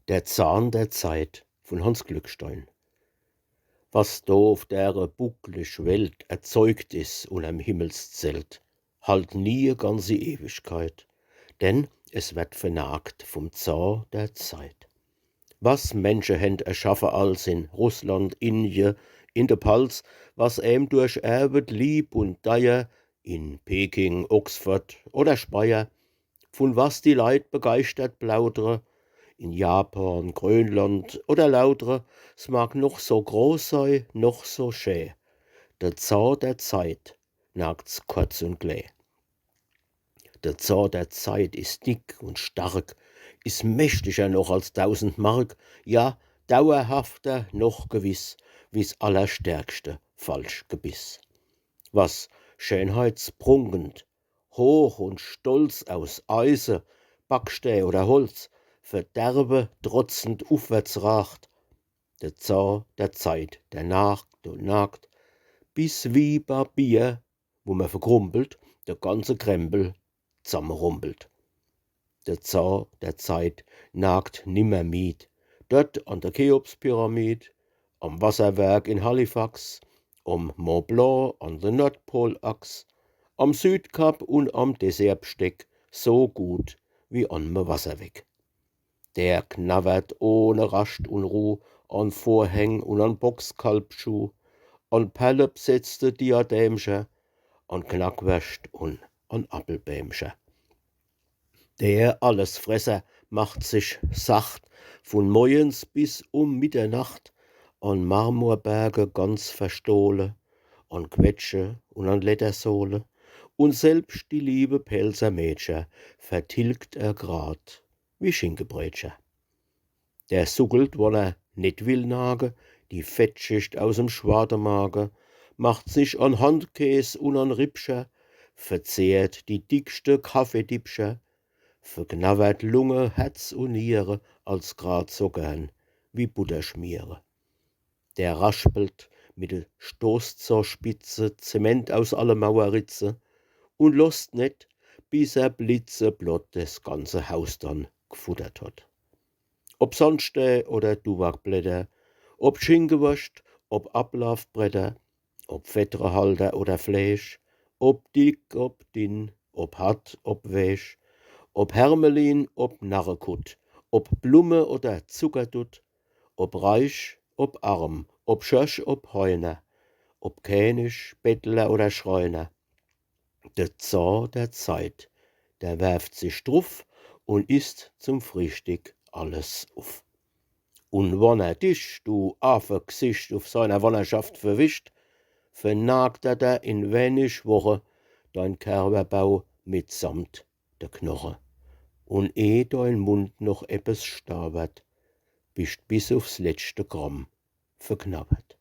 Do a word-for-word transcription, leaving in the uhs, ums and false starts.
Der Zahn der Zeit von Hanns Glückstein. Was do uf dere bucklig Welt erzeugt is unnerm Himmelszelt, halt nie e ganzi Ewigkeit, denn es werd vernagt vum Zah der Zeit. Was Menschehänd erschaffe als in Russland, Indie, in de Palz, was em durch Erwet lieb un deier in Peking, Oxford oder Speyer, vun was die Leit begeischtert plaudre, in Japan, Grönland oder Lautre, s mag noch so groß sei, noch so schä, de Zah der Zeit nagt's korz un klä. De Zah der Zeit is dick un stark, is mächtiger noch als tausend Mark, ja, dauerhafter noch gewiss, wie's allerstärkste Falschgebiss. Was scheenheitsprunkend, hoch un stolz aus Eise, Backstää oder Holz, Verderbe trotzend ufwärts ragt, de Zah der Zeit, der nagt un nagt, bis wie Barbier, wo mer verkrumpelt, de ganze Krempel zammerumpelt. De Zah der Zeit nagt nimmer mied, dort an de Cheopspyramid, am Wasserwerk in Halifax, am Mont Blanc, an de Nordpolachs, am Südkap un am Dessertbsteck, so gut wie an me Wasserweck. Der knawwert ohne Rascht un Ruh an Vorhäng un an Boxkalbschuh, an perlebsetzte Diadämcher, an Knackwerscht un an Appelbämcher. Der Allesfresser macht sich sacht vun morjens bis um Mitternacht an Marmorberge ganz verstohle, an Quetsche un an Leddersohle, un selbscht die liebe Pälzer Mädcher vertilgt er grad wie Schinkebrätcher. Der suckelt, wann er net will nage, die Fettschicht aus em Schwademage, macht sich an Handkäs un an Rippcher, verzehrt die dickste Kaffeedippcher, verknawwert Lunge, Herz un Niere als grad so gern wie Butterschmiere. Der raspelt mit de Stoßzahspitze Zement aus alle Mauerritze un losst net, bis er blitzeblott des ganze Haus dann gfuttert hot. Ob Sandstää oder Duwakblätter, ob Schinkewurscht, ob Ablaafbretter, ob Fedderehalter oder Fläsch, ob dick, ob dinn, ob hart, ob wäch, ob Hermelin, ob Narrekutt, ob Blumme oder Zuckerdutt, ob reich, ob arm, ob Schorsch, ob Heiner, ob Känig, Bettler oder Schreiner, de Zah der Zeit, der werft sich druf un isst zum Frühstick alles uf. Un wann er dich, du Affegsicht, uf seiner Wannerschaft verwischt, vernagt er der in wenig Woche dein Kerwerbau mitsamt de Knoche. Un eh dein Mund noch eppes stawert, bischt bis ufs letschte Gramm verknabbert.